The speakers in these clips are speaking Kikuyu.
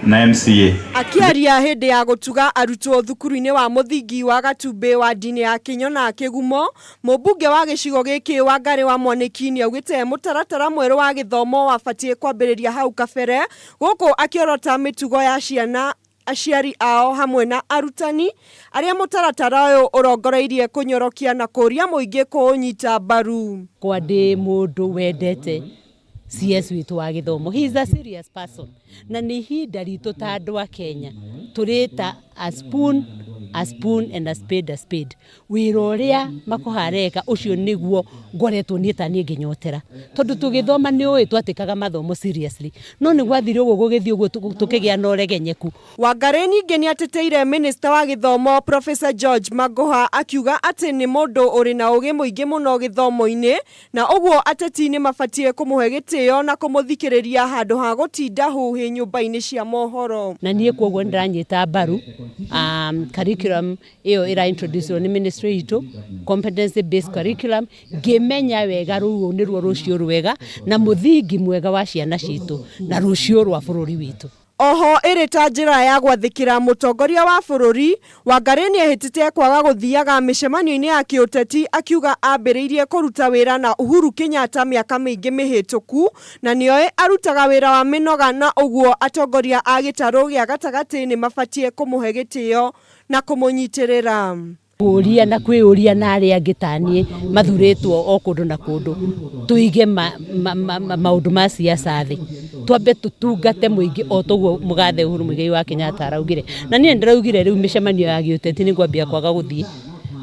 Na MCA. Akĩaria hĩndĩ ya gũtuga arutwo thukuru-inĩ wa mũthingi wa Gatumbĩ wa ndini ya Kĩnyona Kĩgumo, mũmbunge wa gĩcigo gĩkĩ Wangarĩ wa Mwanĩki nĩaugĩte mũtaratara mwerũ wa gĩthomo wabatiĩ kwambĩrĩria hau kabere, gũkũ akĩorota mĩtugo ya ciana, aciari ao hamwe na arutani arĩa mũtaratara ũyũ ũrongoreirie kũnyorokia na kũria mũingĩ kũũnyita mbaru. Kwa ndĩ mũndũ wendete CS witũ wa gĩthomo, he is a serious person, na nĩ ihinda ritũ ta andũ a Kenya tũrĩta a spoon a spoon and a spade a spade. Wĩra ũrĩa Makũha areka ũcio nĩguo ngoretwo niĩ ta niĩ ngĩnyotera, tondũ tũgĩthoma nĩ ũĩ twatĩkaga mathomo seriously, no nĩ gwathire ũguo gũgĩthiĩ ũguo tũkĩgĩa na ũregenyeku. Wangarĩ ningĩ nĩateteire mĩnĩsta wa gĩthomo Professor George Magoha akiuga atĩ nĩ mũndũ ũrĩ na ũgĩ mũingĩ mũno gĩthomo-inĩ na ũguo ateti nĩmabatiĩ kũmũhe gĩtĩo na kũmũthikĩrĩria handũ ha gũtinda huhĩ nyũmba-inĩ cia mohoro. Na niĩ kwoguo nĩndĩranyita mbaru curriculum ĩyo ĩra introduce nĩ ministry itũ, competency based curriculum, ngĩmenya wega rũu nĩruo rũciũ rwega na mũthingi mwega wa ciana citũ na rũciũ rwa bũrũri witũ. Oho ĩrĩ ta njĩra ya gwathĩkĩra mũtongoria wa bũrũri, Wangarĩ nĩehĩtĩte kwaga gũthiaga mĩcemanio-inĩ ya kĩũteti akiuga ambĩrĩirie kũruta wĩra na Uhuru Kenyatta mĩaka mĩingĩ mĩhĩtũku na nĩoĩ arutaga wĩra wa mĩnoga na ũguo atongoria a gĩtarũ gĩa gatagatĩ nĩmabatiĩ kũmũhe gĩtĩo na kũmũnyitĩrĩra. Kũũria na kwĩyũria na arĩa angĩ ta niĩ mathurĩtwo o kũndũ na kũndũ, tũige maũndũ ma siasa thĩ, twambe tũtungate mũingĩ o toguo mũgathe Uhuru Muigai wa Kenyatta araugire. Na niĩ nĩndĩraugire rĩu mĩcemanio ya gĩũteti nĩ ngwambia kwaga gũthiĩ,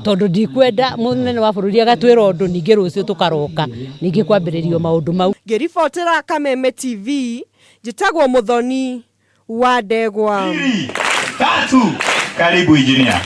tondũ ndikwenda mũnene wa bũrũri agatwĩra ũndũ ningĩ rũciũ tũkaroka ningĩ kwambĩrĩrio maũndũ mau. Ngĩribotera Kameme TV, njĩtagwo Mũthoni wa Ndegwa. Mbili, tatu, karibu engineer.